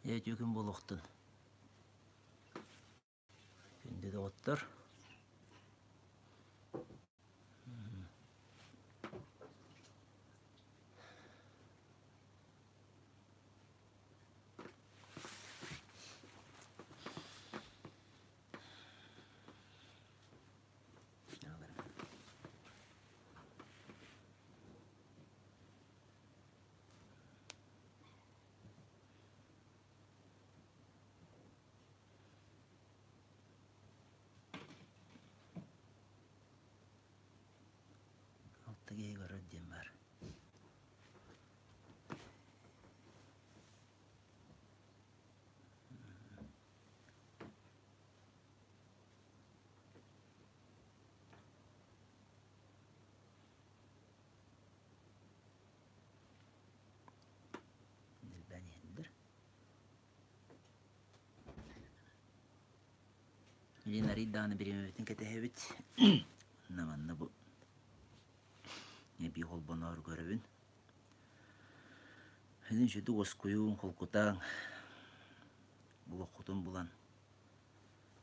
Үтүө күн буолуохтун. Күндү доҕоттор. Алта киһи көрөр диэн баар. Элбээн иһэллэр. Илин арый даҕаны бириэмэбитин кэтэһэбит. Манна манна бу эбии холбоноору көрөбүн. Илин сүдү уоскуйуҥ, холкутааҥ, олоххутун булан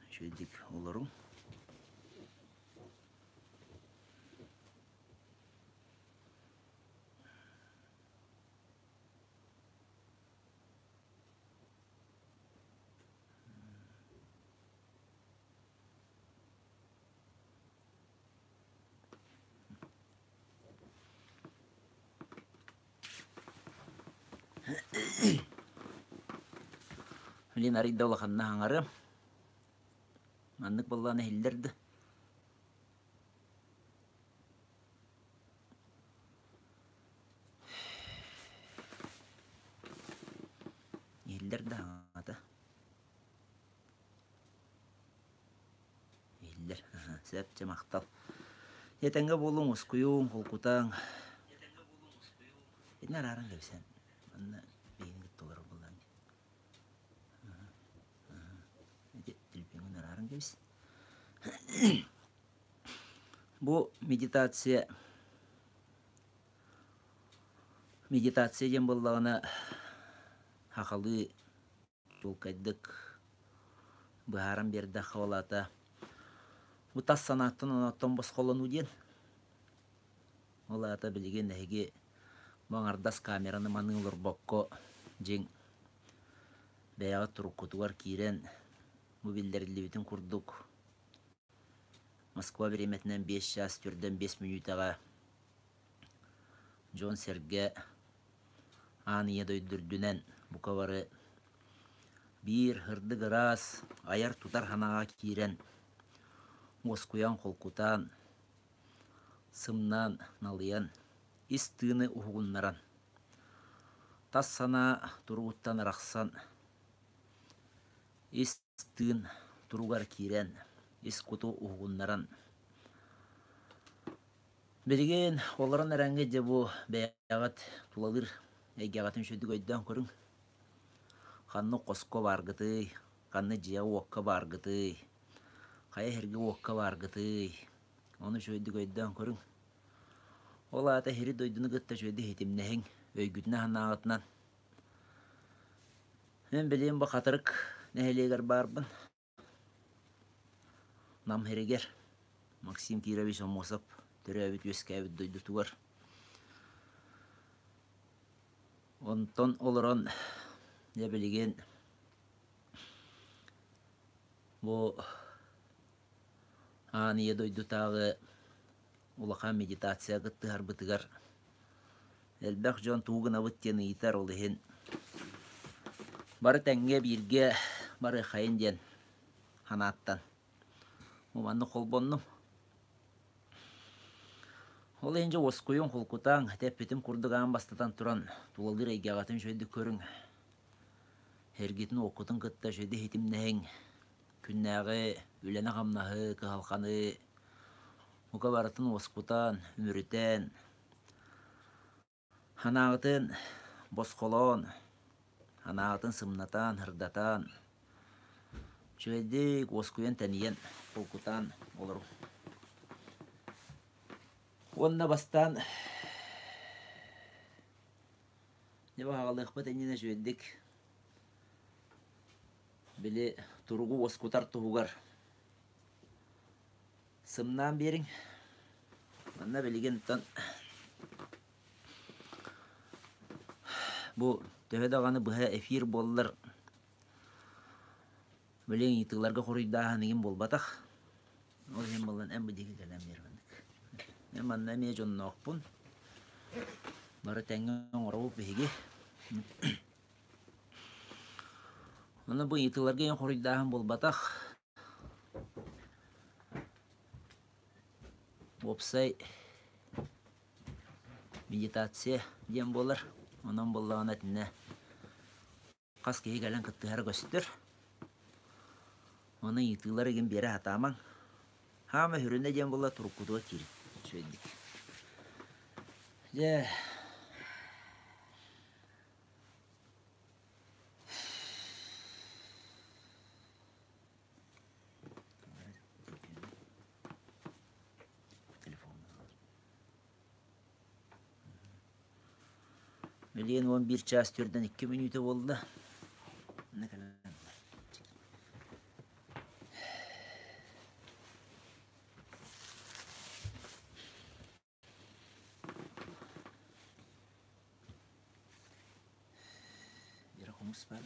үчүгэйдик олоруҥ. Блин, арыйда улаханна хаҥарыам. Маннык буоллаҕына иһиллэр да. Иһиллэр да аҥаата. Иһиллэр. Сөп, чэ махтал. Этэҥҥэ буолуҥ, ускуйуҥ, холкутааҥ. Итини арааран кэбисэн. Манна биһигини кытта олорор буоллаҕыҥ дии. Ити төлөпүөҥҥүн арааран кэбис. Бу медитация медитация диэн буоллаҕына сахалыы чуолкайдык быһааран биэрдэххэ ол аата бу тас санааттан оноттон босхолонуу диэн. Ол аата билигин эһиги бу аҥардас камераны маныы олорбокко дьиҥ бэйэҕит туруккутугар киирэн бу биллэриллибитин курдук Москва бириэмэтинэн биэс чаас төрдөн биэс мүнүүтэҕэ дьон-сэргэ аан ийэ дойду үрдүнэн бука бары биир сырдык ыраас айар-тутар санааҕа киирэн уоскуйан, холкутаан, сымнаан, налыйан, ис тыыны уһугуннаран, тас санаа туругуттан арахсан, ис тыын туругар киирэн, ис куту уһугуннаран Билигин олорон эрэҥҥит дьэ бу бэйэҕит тулалыыр эйгэҕитин үчүгдүк өйдөөн көрүҥ. Ханнык хоско бааргытый, ханнык дьиэҕэ-уокка бааргытый, хайа сиргэ-уокка бааргытый, ону үчүгэйдик өйдөөн көрүҥ. Ол аата сири-дойдуну кытта үчүгэйдик ситимнэһиҥ, өйгүтүнэн-санааҕытынан Мин билигин бу Хатырык нэһилиэгэр баарбын. Нам сиригэр Максим Кирович Аммосов төрөөбүт-үөскээбит дойдутугар. Онтон олорон дьэ билигин бу аан ийэ дойдутааҕы улахан медитация кыттыһарбытыгар Элбэх дьон тугу гынабыт диэн ыйытар, ол иһин бары тэҥҥэ бииргэ барыаххайын диэн санааттан маннык холбоннум. Ол иһин дьэ уоскуйуҥ, холкутааҥ, эппитим курдук аан бастатан туран тулалыыр эйгэҕитин үчүгэйдик көрүҥ. Эргитин-уоккутун кытта үчүгэйдик ситимнэһиҥ. Күннээҕи үлэни-хамнаһы, кыһалҕаны бука барытын уоскутан, үмүрүтэн, Санааҕытын босхолоон, санааҕытын сымнатан, сырдатан, үчүгэйдик уоскуйан тэнийэн, холкутаан олоруҥ. Уонна бастаан дьэ баҕалыахпыт иннинэ үчүгэйдик. Били туругу уоскутар туһугар сымнаан биэриҥ. Манна билигин бу төһө даҕаны быһа эфир буоллар билигин ыйытыыларга хоруйдааһын игин буолбатах. Ол иһин буолан эн бу диэки кэлэн биэр маннык. Мен манна эмиэ дьонноохпун. Бары тэҥҥэ оҥоробут биһиги. Онно бу ыйытыыларга эн хоруйдааһын буолбатах. Уопсай медитация диэн буолар. Онон буоллаҕына итиннэ хас киһи кэлэн кыттыһара көстөр. Ону ыйытыылар игин биэрэ сатаамаҥ. Хаама сүрүнэ диэн буолла туруккутугар киирин. Үчүгэйдик. Дьэ Билигин 11 чаас 4-2 мүнүүтэ буолла. Вера хомус баар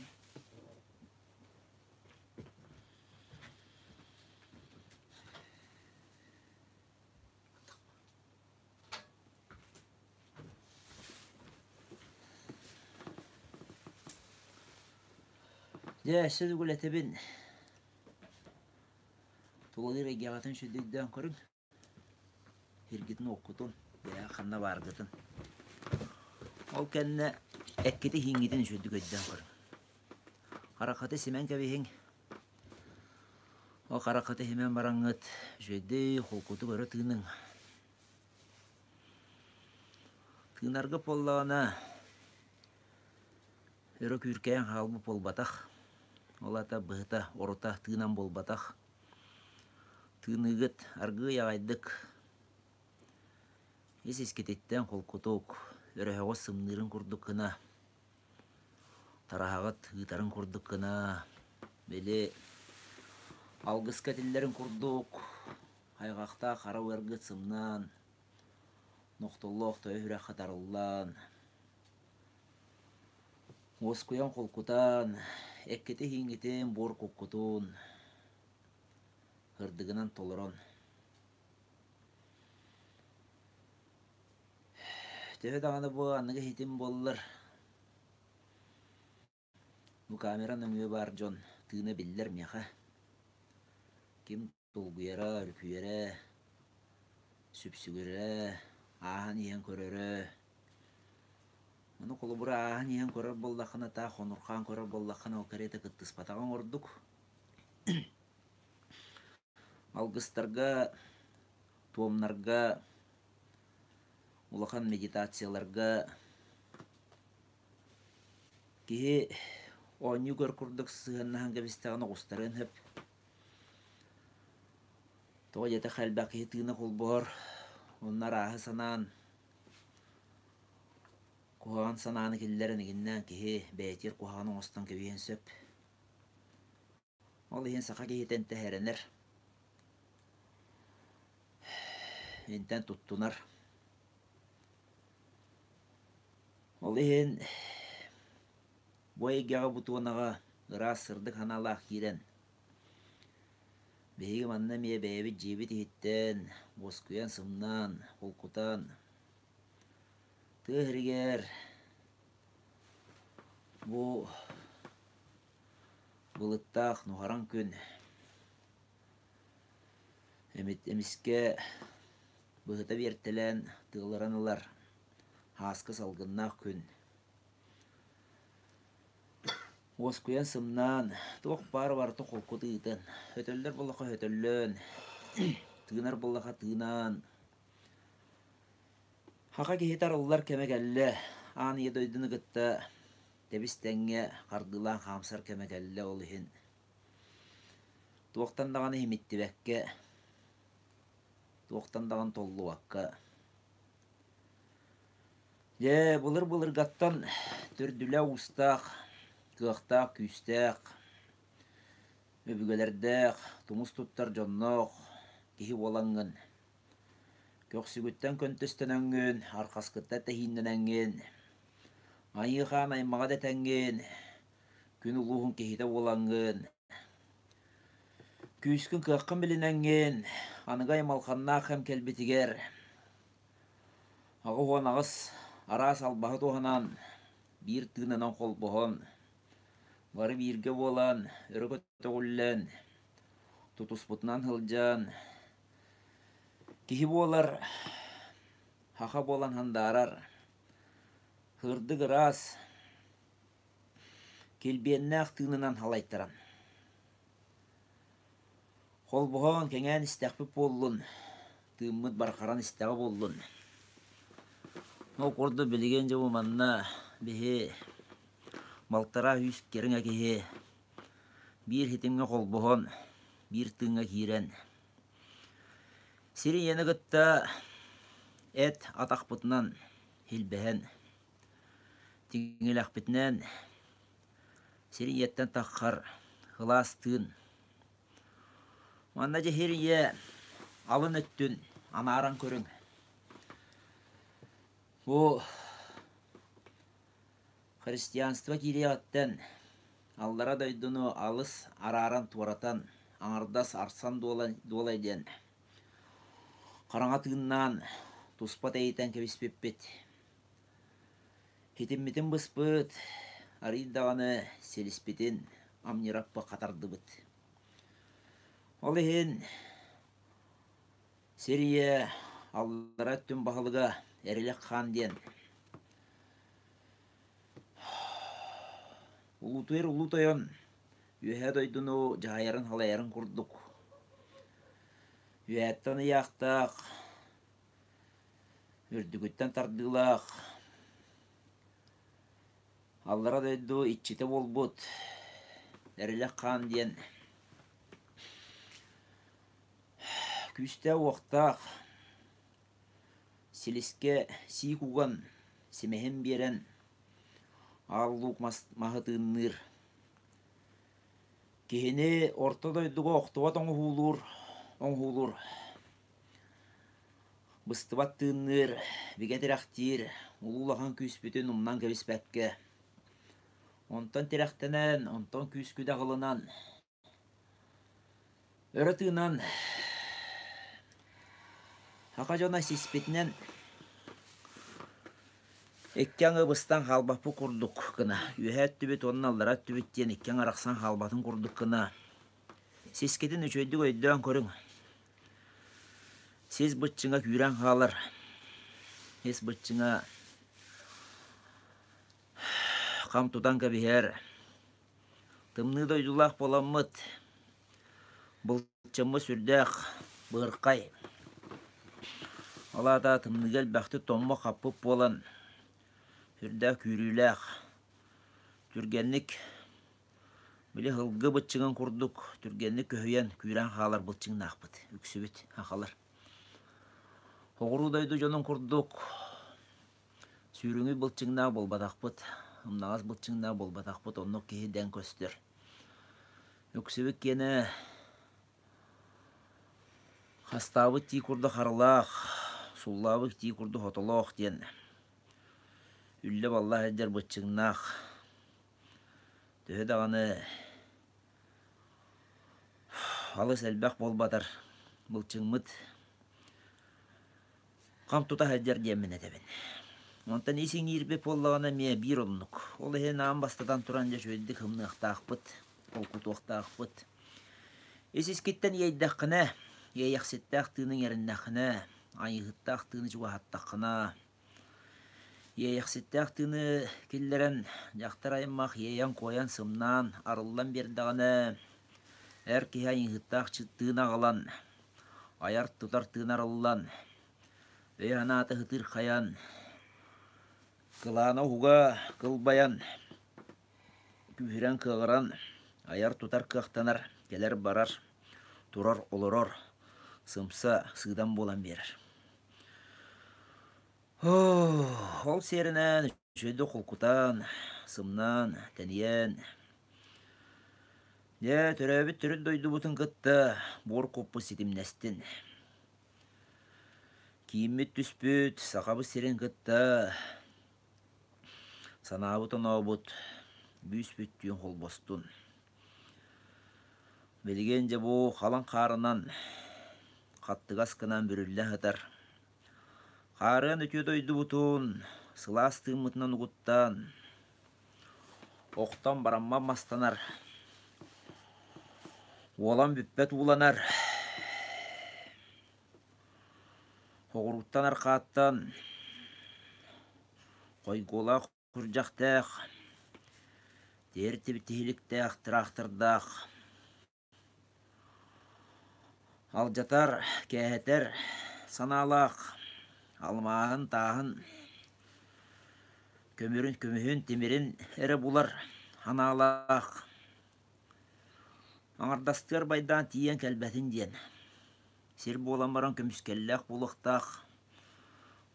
Дьэ, өссө тугу этэбин. Тулалыыр эйгэҕитин сүрдүйдээн көрүҥ. Сиргитин-уоккутун, бэйэ ханна бааргытын. Ол кэннэ эккити-иһиҥҥитин үчүгэйдик өйдөөн көрүҥ. Хараххыты симэн кэбиһиҥ. Ол хараххыты симэн бараҥҥыт үчүгэйдик холкутук өрө тыыныҥ. Тыынарга буоллаҕына өрө күүркэйэн хаалбыт буолбатах. Ол аата быһыта, орута тыынан буолбатах. Тыыныыгыт аргыый аҕайдык ис-искититтэн холкутук, өрөһөҕө сымныырын курдук гына, тараһаҕыт ыытарын курдук гына, били алгыска этиллэрин курдук хайҕахтаах хара ыаргыт сымнаан, нохтоллоох тойо сүрэх хатарыллан, уоскуйан холкутан, эккити-иһиҥҥитин буор куккутун Ырдыгынан толорон. Төһө даҕаны бу аныгы иһитим буоллар, бу камера нөҥүө баар дьон тыына биллэр миэхэ. Ким долгуйара, өрүкүйэрэ, сүпсүгүрэ, ааһан иһэн көрөрө. Ону холобура ааһан иһэн көрөр буоллаххына, таах хонурхаан көрөр буоллаххына, ол кэриэтэ кыттыспатаҕыҥ ордук. Алгыстарга, туомнарга, улахан медитацияларга киһи оонньуу көр курдук сыһыаннаһан кэбистэҕинэ оҕустарыан сөп. Тоҕо диэтэххэ элбэх киһи тыына холбоһор, онно арааһы санаан, куһаҕан санааны киллэрэн игиннээн киһи бэйэтигэр куһаҕан оҥостон кэбиһиэн сөп. Ол иһин саха киһитэ интэһэрэнэр, интэн туттунар. Ол иһин бу эйгэҕэ бу туонаҕа ыраас сырдык санаалаах киирэн, биһиги манна эмиэ бэйэбит дьиэбит иһиттэн уоскуйан, сымнаан, холкутан, тыа сиригэр бу Былыттаах нуһараҥ күн эмискэ быһыта биэртэлээн тыалыран ылар һааскы салгыннаах күн. Уоскуйан сымнаан, туох баар барыта холкут ыытан, өтөллөр буоллахха өтөллөөн, тыынар буоллахха тыынаан. Хаха киһитэ арыллар кэмэ кэллэ, аан ийэ дойдуну кытта тэбис-тэҥҥэ хардыылаан хаамсар кэмэ кэллэ, ол иһин туохтан даҕаны иһимиттибэккэ, туохтан даҕаны толлубакка. Дьэ, былыр-былыргаттан төрдүлэ уустаах, кыахтаах, күүстээх. Өбүгэлэрдээх, тумус туттар дьонноох киһи буолаҥҥын, көхсүгүттэн көнтөстөнөҥҥүн, архаскыттан тэһииннэнэҥҥин, айыы-хаан аймаҕа дэтэҥҥин, күн улууһун киһитэ буолаҥҥын, күүскүн-кыаххын билинэҥҥин, аныгы аймалҕаннаах кэм кэлбитигэр 88 араас албаһы туһанан, биир тыынынан холбоһон, бары бииргэ буолан, өрө көтөҕүллэн, тутуспутунан сылдьан, киһи буолар, саха буолан сандаарар, сырдык ыраас, килбиэннээх тыынынан салайтаран. Холбоһон кэҥээн истэхпит буоллун, тыыммыт бархаран истэҕэ буоллун. Ол курдук билигин дьэ бу манна биһи балтараа үс кэриҥэ киһи биир ситимҥэ холбоһон, биир тыыҥҥа киирэн сир ийэни кытта эт атахпытынан илбэһэн, тиҥилэхпитинэн сир ийэттэн таххар сылаас тыын. Манна дьэ сир ийэ алын өттүн анааран көрүҥ. Бу христианство киириэҕиттэн аллара дойдуну алыс арааран туоратан, аҥардас арсан дуолай диэн хараҥа тыыннаан туспа тэйитэн кэбиспиппит. Ситиммитин быспыт, арыый даҕаны силиспитин амньыраппа хатардыбыт. Ол иһин сир ийэ аллара өттүн баһылыга Эрилик Хаан диэн улуутуйар улуу тойон үөһээ дойдуну дьаһайарын-халайарын курдук үөһэттэн ыйаахтаах Үрдүгүттэн тардыылаах аллара дойду иччитэ буолбут Эрилэх Хаан диэн күүстээх-уохтаах силискэ сиик уган, симэһин биэрэн аал луук маһы тыынныыр. Киһини орто дойдуга охтубат оҥоһуулуур, оҥоһуулуур Быстыбат тыынныыр, бигэ тирэхтиир, улуу улахан күүспүтүн умнан кэбиспэккэ, онтон тирэхтэнэн, онтон күүскүтэ аҕылынан, өрө тыынан, саха дьоно сиспитинэн икки аҥы быстан хаалбаппыт курдук гына, үөһээ өттүбүт уонна аллара өттүбүт диэн икки аҥы арахсан хаалбатын курдук гына, сискитин үчүгэйдик өйдөөн көрүҥ. Сис быччыҥа күүрэн хаалар, ис быччыҥа хам тутан кэбиһэр. Тымныы дойдулаах буоламмыт, былчыммыт сүрдээх быыркай. Ол аата тымныыга элбэхтик томмох хаппыт буолан, сүрдээх күүрүүлээх, түргэнник Били сылгы быччыҥын курдук түргэнник көһүйэн, күүрэн хаалар былчыҥнаахпыт, үксүбүт сахалар. Соҕуруу дойду дьонун курдук сүүрүҥүй былчыҥнаах буолбатахпыт, ымнаҕас былчыҥнаах буолбатахпыт, оннук киһи дэҥ көстөр. Үксүбүт киэнэ хастаабыт тии курдук харылаах, суллаабыт тии курдук хотолоох диэн үллэ-балла сылдьар быччыҥнаах Төһө даҕаны алыс элбэх буолбатар, былчыҥмыт хам тута сылдьар диэммин этэбин. Онтон ис иҥиирбит буоллаҕына эмиэ биир оннук. Ол иһин аан бастатан туран дьэ үчүгэйдик ымныахтаахпыт, холкутуохтаахпыт. Ис-искиттэн иэйдэххинэ, иэйэхситтээх тыыныҥ эриннэххинэ, айыыһыттаах тыыны чугаһаттаххына, Иэйэхситтээх тыыны киллэрэн, дьахтар аймах иэйэн-куойан сымнаан, арыллан биэрдэҕинэ, эр киһи айыыһыттаах тыын аҕалан, айар-тутар тыын арыллан, өйө-санаата ытыырхайан, кылаана уһуга кылбайан, күүһүрэн-кыаҕыран, айар-тутар кыахтанар, кэлэр-барар, турар-олорор, сымса сыыдам буолан биэрэр. Ол сиэринэн үчүгэйдик холкутаан, сымнаан, тэнийэн, Дьэ, төрөөбүт төрүт дойдубутун кытта буор куппут ситимнэстин. Кииммит түспүт Сахабыт сирин кытта санаабыт-онообут бүүс-бүттүүн холбостун. Билигин дьэ бу халыҥ хаарынан хаттыгас гынан бүрүллэ сытар. Хаарыан үтүө дойдубутун сылаас тыыммытынан угуттаан, охтон бараммат мастанар, уолан бүппэт ууланар, Оҕурууттан архааттан хойгуолаах күрдьэхтээх, тиэртибит тиһиликтээх тыраахтардаах, алдьатар, кээһэтэр санаалаах, алмааһын, тааһын, көмүрүн, көмүһүн, тимирин эрэ булар санаалаах, аҥардастыар байдаан тиийэн кэлбэтин диэн. Сир буолан баран көмүскэллээх буолуохтаах,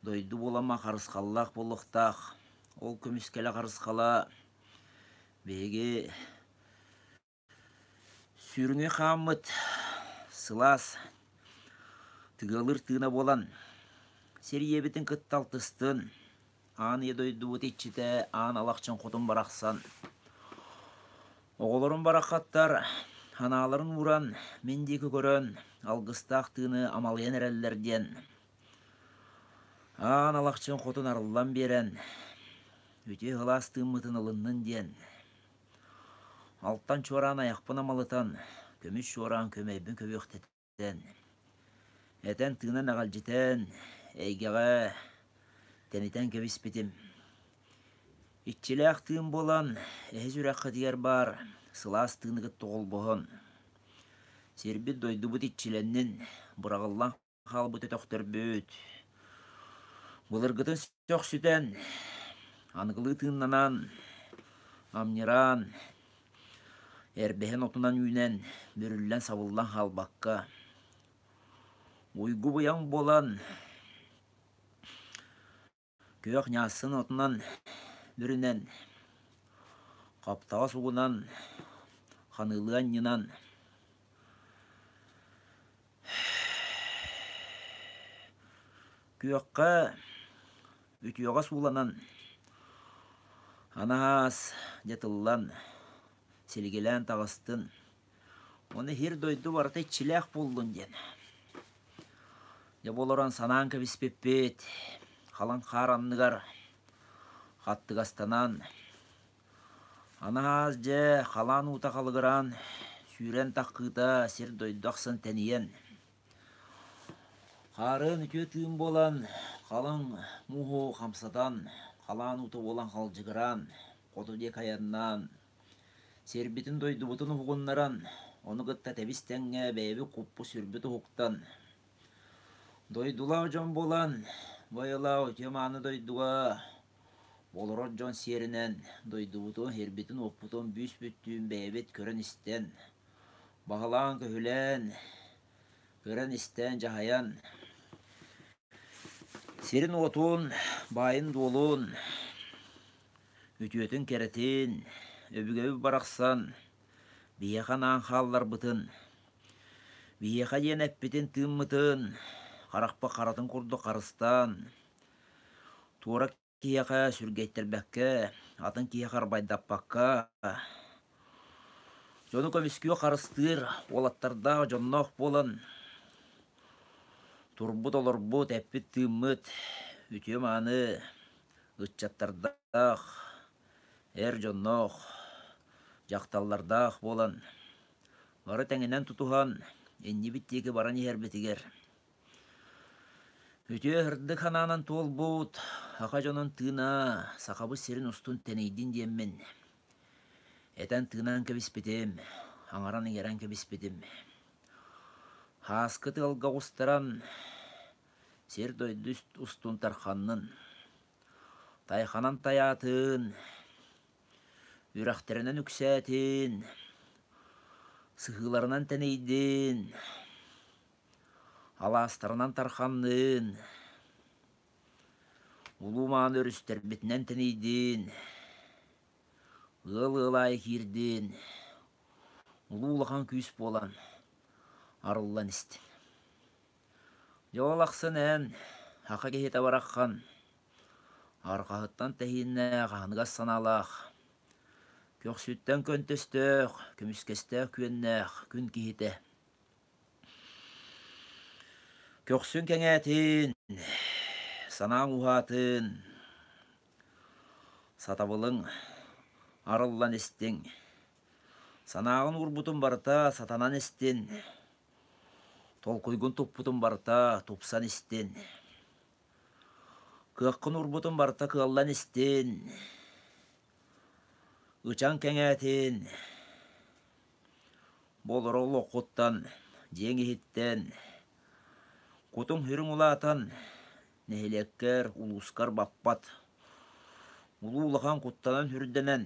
дойду буолан харысхаллаах буолуохтаах. Ол көмүскэлэ харысхала биһиги сүрүнү хааммыт сылаас тыалыр тыына буолан сир ийэбитин кытта алтыстын, аан ийэ дойдубут иччитэ аан алахчын хотун барахсан Оҕолорум бараххаттар санааларын ууран, мин диэки көрөн, алгыстаах тыыны амалыйан эрэллэр диэн аан алахчын хотун арыллан биэрэн, үтүө сылаас тыыммытын ылыннын диэн, алтан чуораан айахпын амалытан, көмүс чуораан көмөйбүн көбүөхтэтэн, этэн-тыынан эҕэлдьитэн, эйгэҕэ тэнитэн кэбиспитим. Иччилээх тыын буолан, эһи сүрэххитигэр баар сылаас тыыны кытта холбоһон, сирбит-дойдубут иччилэннин, быраҕыллан хаалбыт өтөхтөрбүт, былыргытын сөхсүтэн, аныгылыы тыыннанан, амньыраан, эрбэһин отунан үүнэн, бүрүллэн-сабыллан хаалбакка, уйгу-быйаҥ буолан, Күөх ньаассын отунан бүрүнэн, хаптаҕас угунан, ханыылыы анньынан күөххэ үтүөҕэ сууланан, анаһаас дьэ тыллан, силигилээн таҕыстын, уонна сир-дойду барыта иччилээх буоллун диэн. Дьэ бу олорон санаан кэбиспиппит, халыҥ хаар анныгар хаттыгастанан, анаһаас дьэ халаан уута халыгыраан, сүүрэн таххыыта сир-дойду ахсын тэнийэн, хаарын үтүө тыын буолан, халыҥ мууһу хамсатан, халаан уута буолан халдьыгыраан, хоту диэки айаннаан, Сирбитин-дойдубутун уһугуннаран, ону кытта тэбис-тэҥҥэ бэйэбит куппут-сүрбүт уһуктан, дойдулаах дьон буолан, бу айылаах үтүө-мааны дойдуга олорор дьон сиэринэн дойдубутун, сирбитин-уоппутун бүүс-бүттүүн бэйэбит көрөн-истэн, баһылаан-көһүлээн, көрөн-истэн, дьаһайан, сирин-уотун, баайын-дуолун Үтүөтүн-кэрэтин, өбүгэбит барахсан биһиэхэ анаан хаалларбытын, биһиэхэ диэн эппитин-тыыммытын харахпыт харатын курдук харыстаан, туора киһиэхэ сүргэйтэрбэккэ, атын киһиэхэ арбайдаппакка, дьону көмүскүү харыстыыр уолаттардаах дьонноох буолан, турбут-олорбут, эппит-тыыммыт үтүө-мааны ыччаттардаах, эр дьонноох, дьахталлардаах буолан, бары тэҥинэн тутуһан, иннибит диэки баран иһэрбитигэр үтүө сырдык санаанан туолбут саха дьонун тыына Сахабыт сирин устун тэнийдин диэммин этэн-тыынан кэбиспитим, аҥаран-иҥэрэн кэбиспитим. Һааскы тыалга оҕустаран Сир-дойду устун тарханнын, тайханан тайаатын, үрэхтэринэн үксээтин, сыһыыларынан тэнийдин, алаастарынан тарханнын, улуу мааны өрүстэрбитинэн тэнийдин, ыал-ыал аайы киирдин, Улуу улахан күүс буолан арыллан истин. Дьэ ол ахсын эн, саха киһитэ бараххан, арҕаһыттан тэһииннээх аһыныгас санаалаах, көхсүттэн көнтөстөөх, көмүскэстээх күөннээх күн киһитэ. Көхсүн кэҥээтин, санааҥ уһаатын, сатабылыҥ арыллан истиҥ, санааҕын уурбутун барыта сатанан истин, Толкуйгун туппутун барыта тупсан истин, кыаххын уурбутун барыта кыаллан истин, ычаҥ кэҥээтин, бу олорор олоххуттан, дьиэҥ иһиттэн, кутуҥ-сүрүҥ улаатан, нэһилиэккэр, улуускар баппат, улуу улахан куттанан үрдэнэн,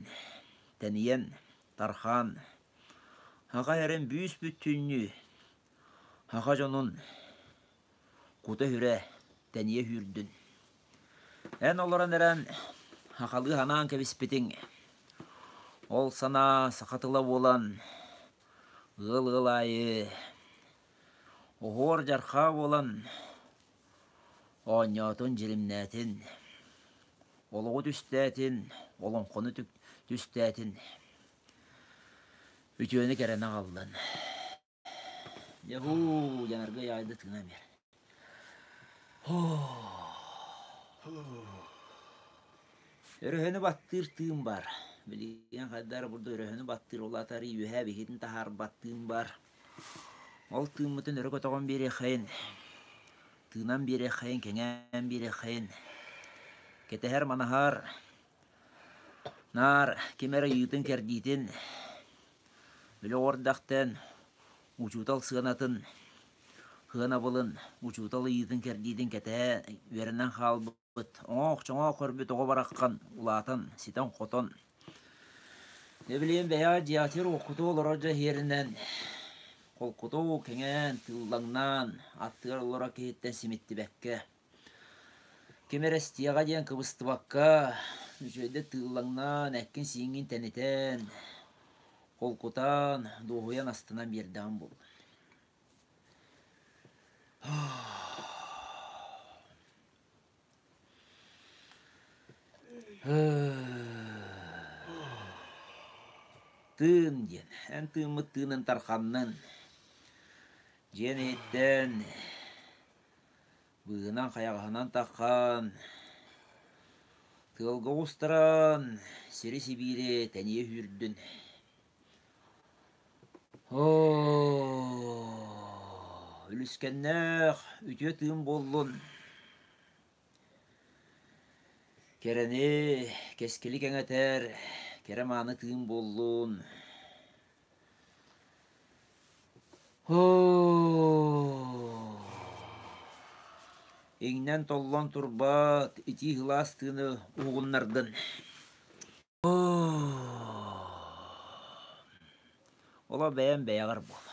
тэнийэн, тархаан, Саха эрин бүүс-бүттүннүү саха дьонун кута-сүрэ тэнийэ сүүрдүн. Эн олорон эрэн сахалыы санаан кэбиспитиҥ, ол санаа саха тыла буолан ыал-ыал аайы оһуор-дьархаа буолан оонньоотун, дьиримнээтин, олоҕу түстээтин, олоҥхону түстээтин. Үтүөнү кэрэн аҕаллын. Дьэ һуу, дьанарга яайды тыына эмиэ. Өрөһөнү баттыыр тыын бар. Билигин хайдары бурду өрөһөнү баттыыр улаатар үөһээ биһитин таһаарбат тыын бар. Ол тыыммытын өрө көтөҕөн биэриэххэйин, тыынан биэриэххэйин, кэҥээн биэриэххэйин. Кэтэһэр манаһар Наар ким эрэ ыйыытын-кэрдиитин били оҕордахтан учуутал сыанатын, сыанабылын, учуутал ыйыытын-кэрдиитин кэтэһэ үөрэнэн хаалбыт, оҥоох-чоҥоох көрбүт оҕо бараххан улаатан, ситэн-хотон, дьэ билигин бэйэҕэ дьиэҕитигэр уоккуту олорор дьэ иһиэринэн холкуту кэҥээн, тыыллаҥнаан, аттыгар олорор киһиттэн симиттибэккэ Ким эрэ истиэҕэ диэн кыбыстыбакка, үчүгэйдик тыыллаҥнаан, эккин-сииҥҥин тэнитэн, холкутаан, дуоһуйан астынан биэрдэҕим буолла. Тыын диэн, эн тыыммыт тыынын тарханнын, дьиэн иһиттэн Быыһынан-хайаҕаһынан таххан, тыалга оҕустаран, сири-сибиири тэнийэ сүүрдүн. Оо, үлүскэннээх үтүө тыын буоллун. Кэрэни, кэскили кэҥэтэр кэрэ-мааны тыын буоллун. Иҥнэн-толлон турбат итии сылаас тыыны уһугуннардын. Оло бэйэм бэйэҕэр буол.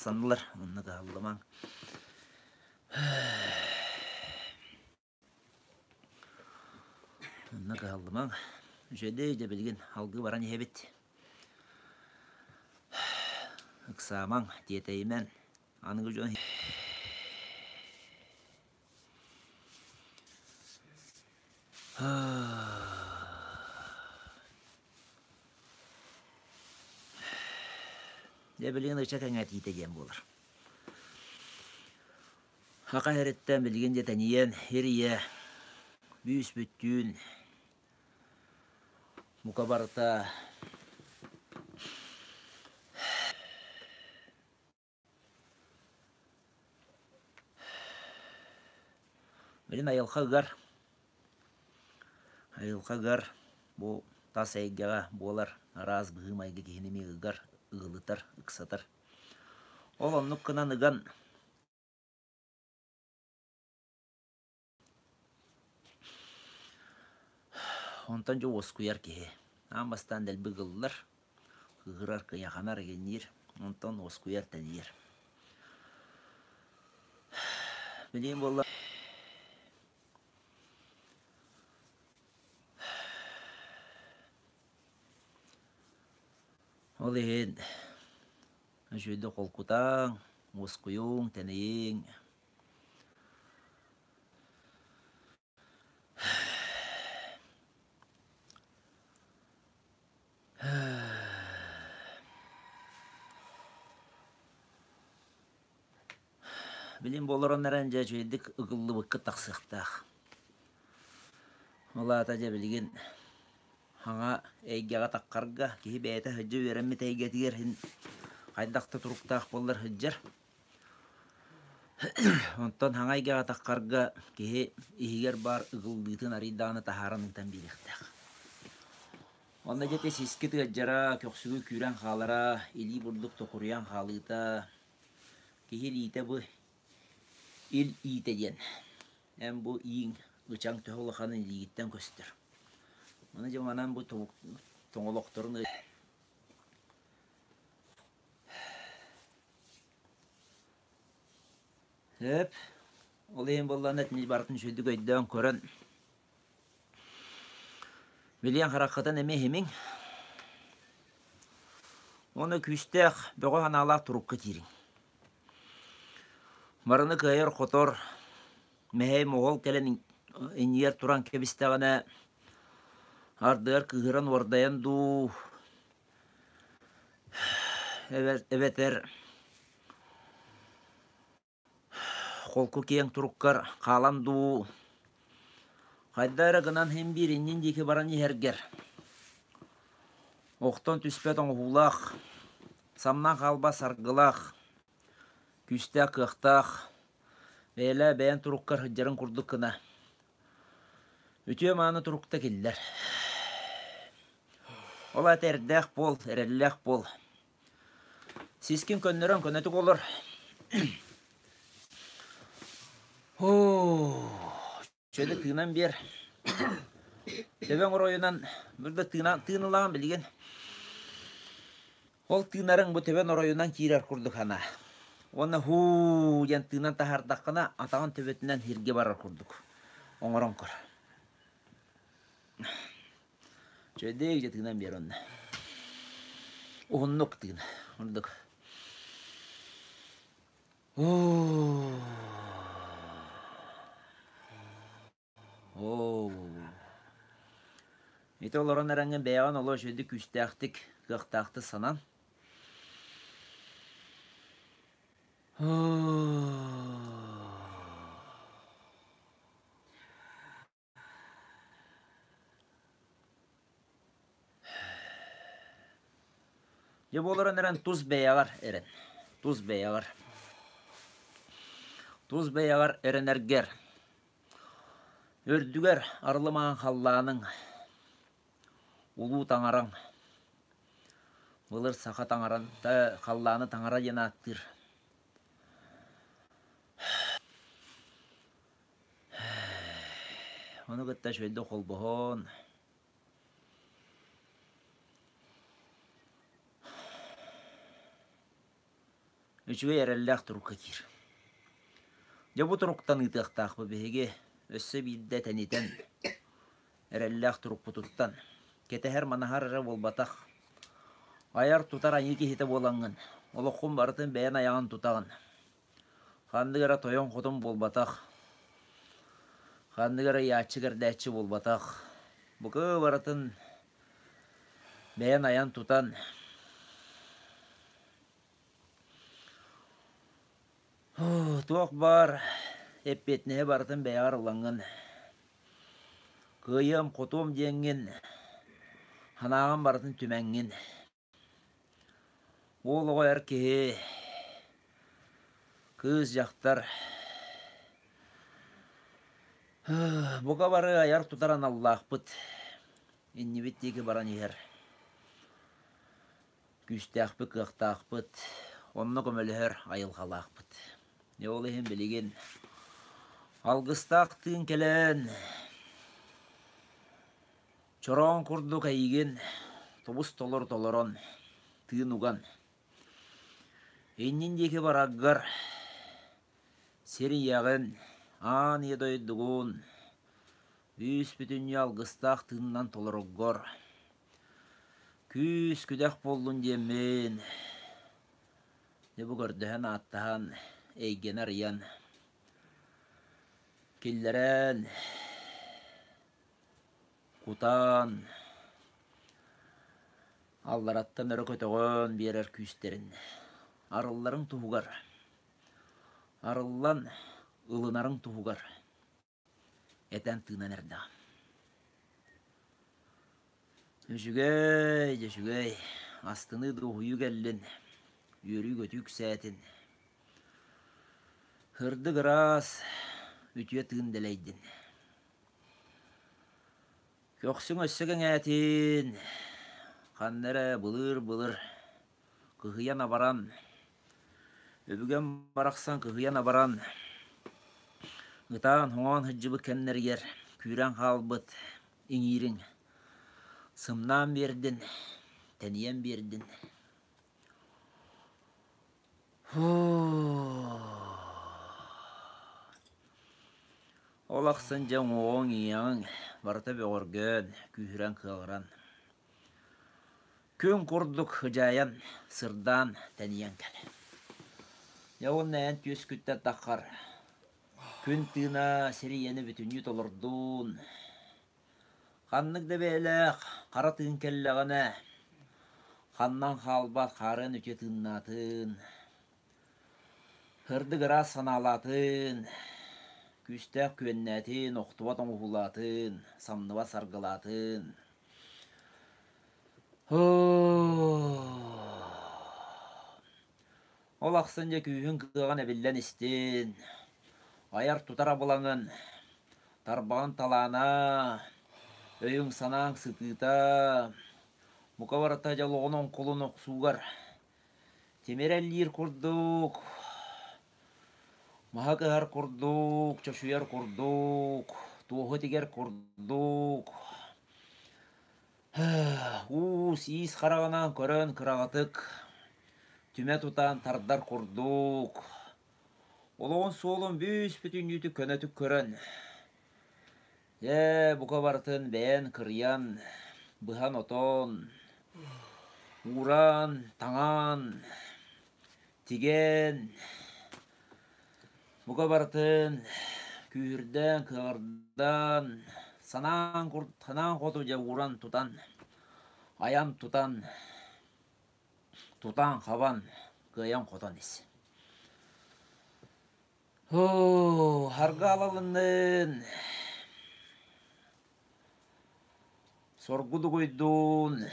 Тахсаннылар, онно кыһаллымаҥ. Онно кыһаллымаҥ. Үчүгэйдик дьэ билигин алгыы баран иһэбит. Ыксаамаҥ, тиэтэйимэҥ. Аныгы дьон Дьэ билигин ыча кэҥэтиитэ диэн буолар. Саха сириттэн билигин дьэ тэнийэн ир-ийэ бүүс-бүттүүн бука барыта Билин айылҕа ыгар, айылҕа ыгар бу. Тас эйгэҕэ буолар араас быһыы-майгы киһини эмиэ ыгар, ыгылытар, ыксатар. Ол оннук гынан ыган Онтон дьэ уоскуйар киһи. Аан бастаан дэлби ыгыллар, кыыһырар, кыйаханар, игинниир, онтон уоскуйар, тэнийэр. Билигин буолла Ол иһин үчүгэйдик холкутааҥ, уоскуйуҥ, тэнийиҥ. Билим буоларын эрэн дьэ үчүгэйдик ыгыллыбыккыт тахсыахтаах. Ол аата дьэ билигин хаҥа эйгэҕэ таххарга киһи бэйэтэ сылдьа үөрэммит эйгэтигэр иһин хайдах да туруктаах буоллар сылдьар. Онтон хаҥа эйгэҕэ таххарга киһи иһигэр баар ыгыллыытын арый даҕаны таһааран ыытан биэриэхтээх. Онно дьэ ити сискит ыалдьара, көхсүгү күүрэн хаалара, илии бурдук токуруйан хаалыыта, киһи илиитэ бу ил иитэ диэн. Эн бу ииҥ ычаҥ төһө улаханын илиигиттэн көстөр. Маны дьэ манан бу тоҥолохторун Сөп. Ол иһин буоллаҕына итини барытын үчүгэйдик өйдөөн көрөн билиэн хараххытын эмиэ иһимиҥ. Уонна күүстээх, бөҕө санаалаах турукка киириҥ. Барыны кыайар-хотор, мэһэй-моһол кэлэн иннигэр туран кэбистэҕинэ, ардыгар кыыһыран уордайан дуу, эбэтэр холку киэҥ туруккар хаалан дуу, хайда эрэ гынан син биир иннин диэки баран иһэргэр охтон түспэт оҥоһуулаах, самнан хаалбат саргылаах, күүстээх кыахтаах, бэйэлээ бэйэн туруккар сылдьарын курдук гына үтүө-мааны турукта киллэр. Ол аата эрдээх буол, эрэллээх буол. Сискин көннөрөн көнөтүк олор. Чөлө тыынан биэр. Төбөҥ оройунан бу да тыынан тыынылаан билигин. Ол тыынарыҥ бу төбөн оройунан киирэр курдук санаа. Уонна һуу диэн тыынан таһаардаххына атаҕын төбөтүнэн сиргэ барар курдук оҥорон көр. Чөдөй дьэ тыынан биэр онно. Уһуннук тыын. Ордук. Оо. Ити олорон эрэҥҥин бэйэҕин олус үчүгэйдик күүстээхтик, кыахтаахтык санан. Дьэ буоларын эрэн тус бэйэҕэр эрэн, тус бэйэҕэр. Тус бэйэҕэр эрэнэргэр, үрдүгэр арылымаан халлааныҥ, улуу таҥараҥ, былыр саха таҥаран халлааны таҥара диэн ааттыыр. Ону кытта үчүгэйдик холбоһон үчүгэй эрэллээх турукка киир. Дьэ бу туруктан ыытыахтаахпыт биһиги өссө биирдэ тэнитэн эрэллээх турукпутуттан кэтэһэр-манаһар эрэ буолбатах айар-тутар айыы киһитэ буолаҥҥын олоххун барытын бэйэн айаҕын тутаҕын Ханнык эрэ тойон-хотун буолбатах, ханнык эрэ ыйааччы-кэрдээччи буолбатах, бука барытын бэйэн айан-тутан туох баар эппиэтинэһи барытын бэйэҕэр ылаҥҥын, кыайыам-хотуом диэҥҥин, санааҕын барытын түмэҥҥин Уол оҕо эр киһи, кыыс дьахтар бука бары айар-тутар аналлаахпыт. Иннибит диэки баран иһэр күүстээхпит, кыахтаахпыт, онно көмөлөһөр айылҕалаахпыт. Дьэ ол иһин билигин алгыстаах тыын кэлэн, чороон курдук эйигин тобус толору толорон, тыын уган, иннин диэки бараргар сир ийэҕин, аан ийэ дойдугун бүүс-бүтүннүү алгыстаах тыынынан толороргор күүс-күдэх буоллун диэммин, дьэ бу көрдөһөн-ааттаһан, эйгэни арыйан, киллэрэн, кутан, аллараттан өрө көтөҕөн биэрэр күүстэрин арылларыҥ туһугар, арыллан ылынарыҥ туһугар этэн тыынан эрдэҕим. Үчүгэй, дьэ үчүгэй, астыныы дуоһуйуу кэллин, үөрүү-көтүү үксээтин. Сырдык ыраас, үтүө тыын дэлэйдин. Көхсүҥ өссө кэҥээтин, ханна эрэ былыыр-былыр кыһыйан-абаран, өбүгэм барахсан кыһыйан-абаран, ытаан-хоҥоон сылдьыбыт кэмнэригэр күүрэн хаалбыт иҥиириҥ сымнаан биэрдин, тэнийэн биэрдин. Ол ахсын дьэ уҥуоҕуҥ-иҥиэҕиҥ барыта бөҕөргөөн, күүһүрэн-кыаҕыран Күн курдук ыдьаайан, сырдаан, тэнийэн кэл. Дьэ уонна эн түөскүттэн таххар күн тыына сир ийэни бүтүннүү толордун. Ханнык да бэйэлээх хара тыын кэллэҕинэ, ханнан хаалбат хаарыан үтүө тыыннаатын, сырдык ыраас санаалаатын, күүстээх күөннээтин, охтубат оҥоһуулаатын, самныбат саргылаатын. Ол ахсын дьэ күүһүн кыаҕын эбиллэн истин, айар-тутар абылаҥын, тарбаҕын талаана, өйүҥ-санааҥ сытыыта, бука барыта дьэ олоҕун оҥкулун охсуугар тимир эллиир курдук, маһы кыһар курдук, чочуйар курдук, туоһу тигэр курдук, Уус-иис хараҕынан көрөн кыраҕытык, түмэ тутан тардар курдук, олоҕун суолун бүүс-бүтүннүүтүк көнөтүк көрөн, дьэ, бука барытын бэйэн кырыйан, быһан-отон, ууран, таҥан, тигэн, Бука барытын күүһүрдэн, кыаҕырдан, санаан, санаан хоту дьэ ууран тутан, айан тутан, тутан-хабан, кыайан-хотон ис. Һуу, харга алалыннын, соргу дугуйдун,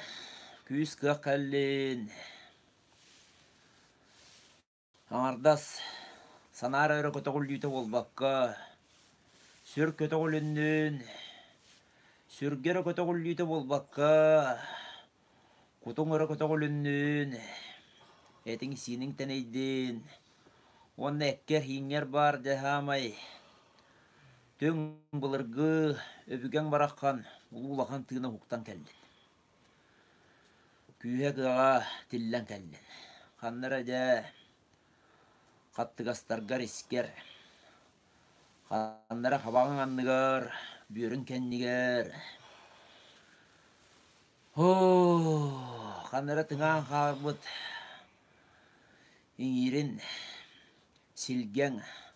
күүс-кыах кэллин. Аҥардас санаа эрэ көтөҕүллүүтэ буолбакка, сүр көтөҕүлүннүн, сүргэ эрэ көтөҕүллүүтэ буолбакка, кутуҥ эрэ көтөҕүлүннүн, этиҥ-сииниҥ тэнийдин уонна эккэр-ииҥҥэр баар дьэ саамай түҥ былыргы өбүгэҥ бараххан улуу улахан тыына уһуктан кэллин. Күүһэ-кыаҕа тиллэн кэллин. Ханна эрэ дьэ хаттыгастаргар искэр, ханна эрэ хабаҕыҥ анныгар, бүөрүҥ кэннигэр, ханна эрэ тыҥаан хаалбыт иҥиирин силгэҥ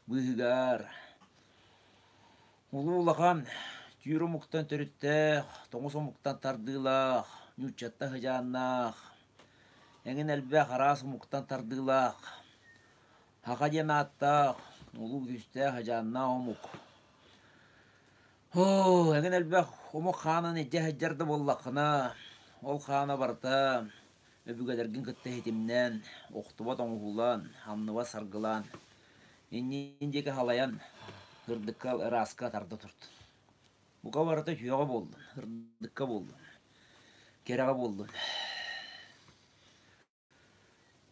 быыһыгар Улуу улахан түүр омуктан төрүттээх, тоҥус омуктан тардыылаах, нууччаттан сыдьааннаах, эҥин элбэх араас омуктан тардыылаах, саха диэн ааттаах, улуу күүстээх сыдьааннаах омук. Оо, эҥин элбэх омук хаанын илдьэ сылдьар да буоллаххына, ол хаана барыта өбүгэлэргин кытта ситимнээн, охтубат оҥоһуулаан, самныбат саргылаан, Иннин диэки халайан, сырдыкка ырааска тарда турдун. Бука барыта үтүөҕэ буоллун, сырдыкка буоллун. Кэрэҕэ буоллун.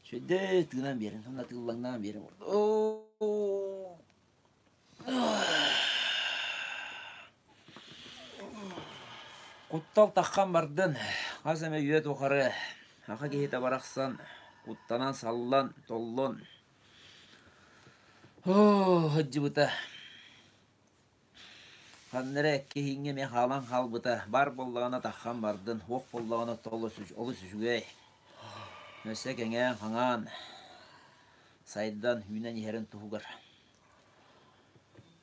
Сүдэ тыынан биэрин, уонна тыыллаҥнаан биэрин. Куттал таххан бардын, хас эмэ үйэ тухары саха киһитэ барахсан куттанан саллан, толлон сылдьыбыта. Ханна эрэ киһиҥҥэ эмиэ хаалан хаалбыта, баар буоллаҕына таххан бардын, суох буоллаҕына олус үчүгэй. Өссө кэҥээн-хаҥаан, сайдан, үүнэн иһэрин туһугар.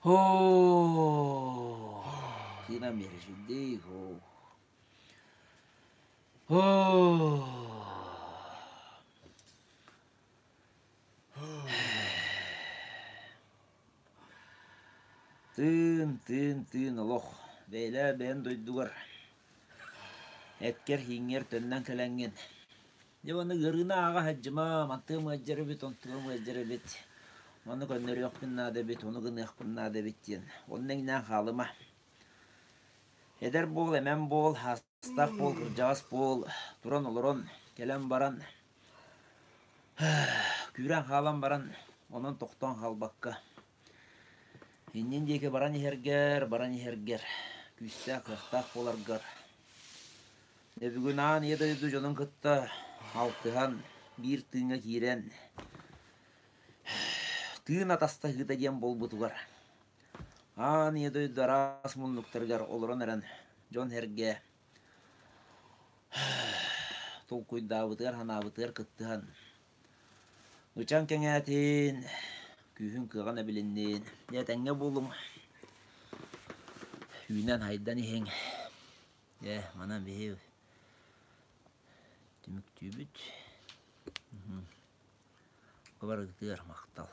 Оо, тыынан биэрэ сүрдик, оо. Оо. Тыын, тыын, тыын олох, бэйэлээ бэйэн дойдугар, эккэр-һииҥҥэр төннөн кэлэҥҥин. Дьэ уонна ыарыыны ааҕа сылдьыма, мантыам ыалдьар эбит, онтуом ыалдьар эбит, ону көннөрүөхпүн наада эбит, ону гыныахпын наада эбит диэн. Онно иҥнээн хаалыма. Эдэр буол, эмэн буол, астаах буол, кырдьаҕас буол, туран-олорон, кэлэн-баран, күүрэн хаалан баран, онон тохтоон хаалбакка, иннин диэки баран иһэргэр, баран иһэргэр, күүстээх, кыахтаах буоларгар, бүгүн аан ийэ дойду дьонун кытта алтыһан, биир тыыҥҥа киирэн, тыын атастаһыыта диэн буолбутугар, Аан ийэ дойду араас муннуктарыгар олорон эрэн дьон-сэргэ толкуйдаабытыгар, санаабытыгар кыттыһан ычаҥ кэҥээтин, күүһүн-кыаҕын эбилиннин. Дьэ этэҥҥэ буолуҥ, үүнэн-хайдан иһиҥ. Дьэ, манан биһи түмүктүүбүт. Барыгытыгар махтал.